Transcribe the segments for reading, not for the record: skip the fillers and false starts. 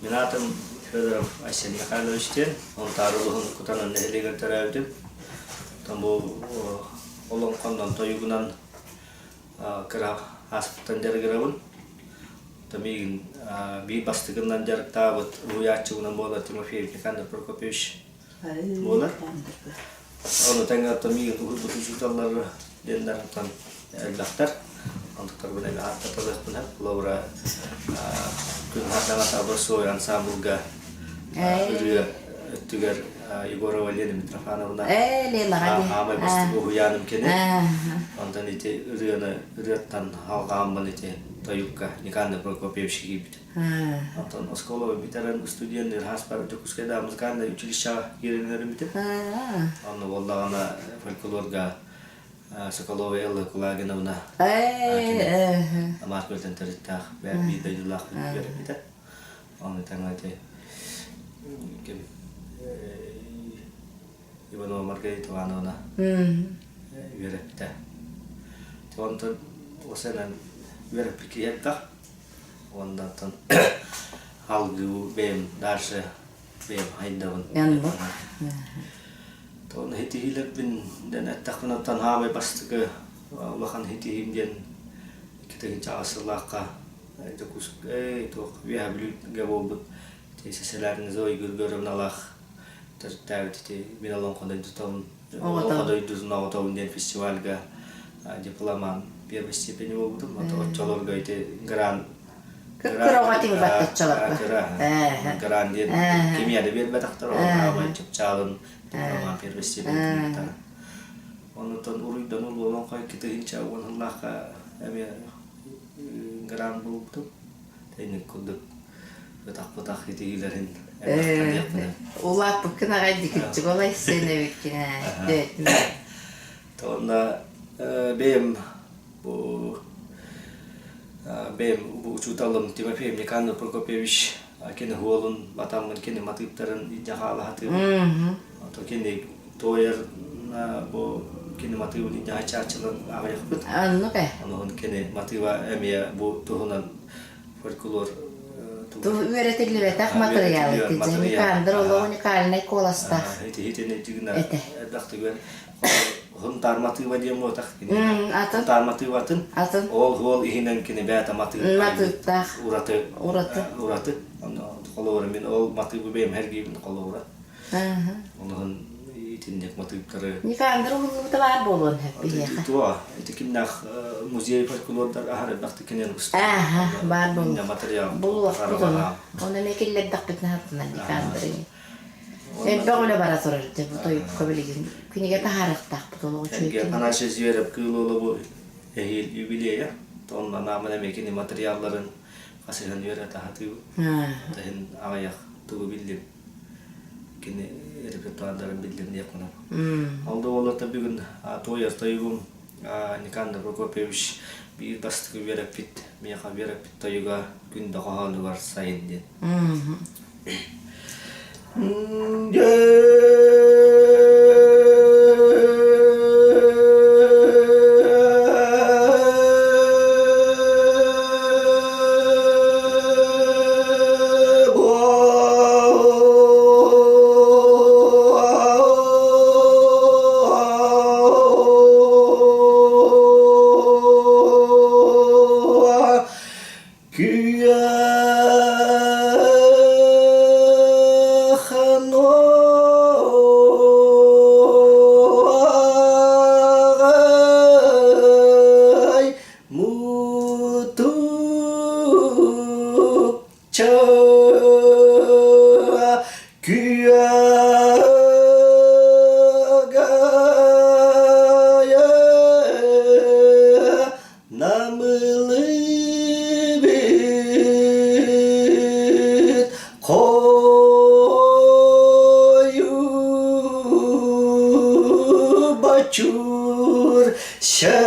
Мин аатым Федоров Айсен Михайлович диэн, Сунтаар улууһун Кутанан нэһилиэгэр төрөөбүтүм. Оттон бу олоҥхоннон тойугунан кыра ааспыттан дьарыгырабын. Оттон миигин биир бастакынан дьарыктаабыт уһуйааччыбынан буолар Тимофеев Никандр Прокопьевич буолар. Ону тэҥэ оттон миигин уһуйбут учууталлар диэннэр оттон элбэхтэр. Онтуктарбын эмиэ ааттаталыахпын сөп. Холобура, Күн Хардаҥас Абырсуой ансаамбылга ырыа өттүгэр Егорова Лена Митрофановна аамай бастакы уһуйааным кини. Онтон ити ырыаны ырыаттан алҕааммын ити тойукка Никандр Прокопьевич киирбит. Онтон оскуола бүтэрэн студенныыр хааспар Дьокуускайдааҕы музыкальнай училищеҕа киирэн үөрэммитим. Онно буоллаҕына фольклорга Соколова Элла Кулагиновна Амаар Күөлтэн төрүттээх биир дойдулаах үөрэппитэ. Ону тэҥэ ити ким Иванова Маргарита Ивановна үөрэппитэ. Онтон осенан үөрэппит киһи элбэх. Уонна оттон алгыы бэйэм дальше бэйэм хайдабын. Тоҕо һитиһиилэрбин дэн эттэхпинэ оттон хаамай бастакы улахан һитиһиим диэн 2008 сыллаахха Дьокуускай туох Үөһээ Бүлүүгэ буолбут СССР Зоя Григорьевналаах төрүттээбит ити мин олоҥхо дойдутабын олоҥхо дойдутун оҕотобун диэн фестивальга дипломан первой степени буолбутум. Оччолорго ити гран Кыра оҕо этиҥ баттаччаларга. Гран диэн кимиэ да биэрбэтэхтэр, ол аабай чыпчаалын дипломан первой степени кыттара. Онутан уруйдан улуолон хой кытыһынча уон сыллаахха эмиэ гран буолбутум. Тэйник курдук бытах-бытах итиилэрин Улааппыккын аҕай дикиччик олай сен эбиккин ээ. Онно бэйэм бу бэйэм бу учууталым Тимофей Никанов Прокопьевич кини уолун батаммын кини матыыптарын илдьэ хаалаһатыыбын. Ото кини туойар бу кини матыыбын илдьэ чаачылан аҕыйахпыт. Оннук ээ. Онон кини матыыба эмиэ бу туһунан фольклор Үөрэтиллибэтэх матырыйаал ити Никандр олох уникальнай куоластаах этэ. Элбэхтигэр Хунтаар матыыба диэн буотах кини. Хунтаар матыыбатын ол ол иһинэн кини бэйэтэ матыып матыыптаах ураты ураты ураты холобура мин ол матыыбы бэйэм эргиибин холобура Онон итинник матыыптары Никандр уһуллубута баар буолуон сөп биһиэхэ. Туо, ити кимнээх музей фольклордар аһар элбэхтик кинен устар. Ааха, баар буолуо. Материал. Булуохпут ону. Ону эмиэ киллэрдэхпитинэ сатанар Никандры. Элбэх үлэ бара турар дьэ бу тойукка билигин кинигэ таһаарыахтаахпыт олох үчүгэй Эргэ Афанасий Зверев кыыл уола эһиил юбилейа. Онно анаамын эмиэ кини материалларын хасыһан үөрэтэ сатыыбын. Таһын аҕыйах тугу биллим. Кини репертуардарын биллим диэх гынан. Ол да буоллар бүгүн туойар тойугум Никандр Прокопьевич биир бастакы үөрэппит, миэхэ үөрэппит тойуга Күндэ хоһоонугар сайын диэн. Күөх мутукча күөгайа намылыбыт хойуу бочур Шабирдах.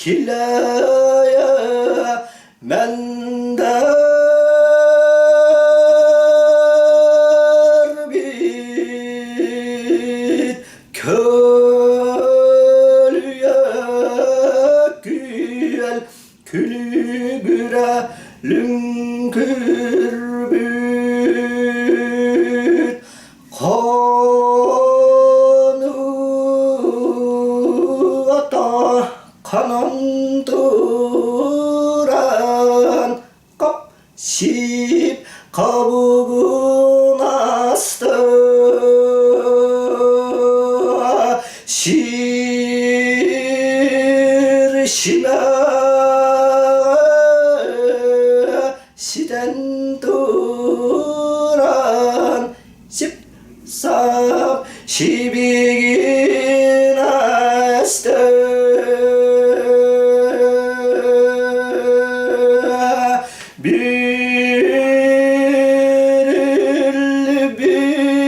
Килэйэ мэндэр бит көлүйэ күөл күлүгүрэ лүҥкүрбүт Хонуута ханан туран хоп-сип хобугунаста сир симэҕэ ситэн туран Сип-сап сибигин асты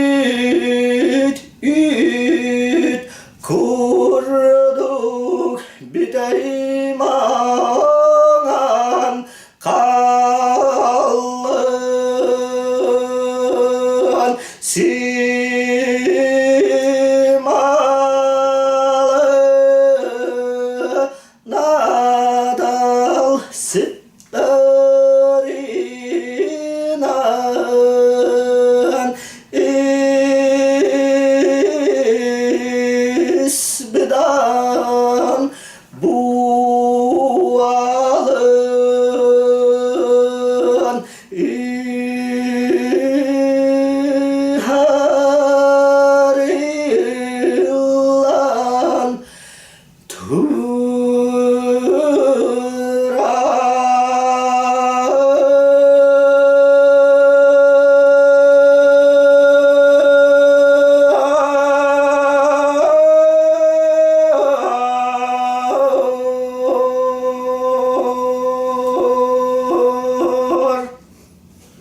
Бүрүлбүт үт курдук бүтэй маҥан Халлаан сималы надал сыттарынан ис быдан Буалын ыһарыллан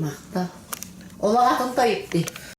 Махтал. Олох атын тойук дии.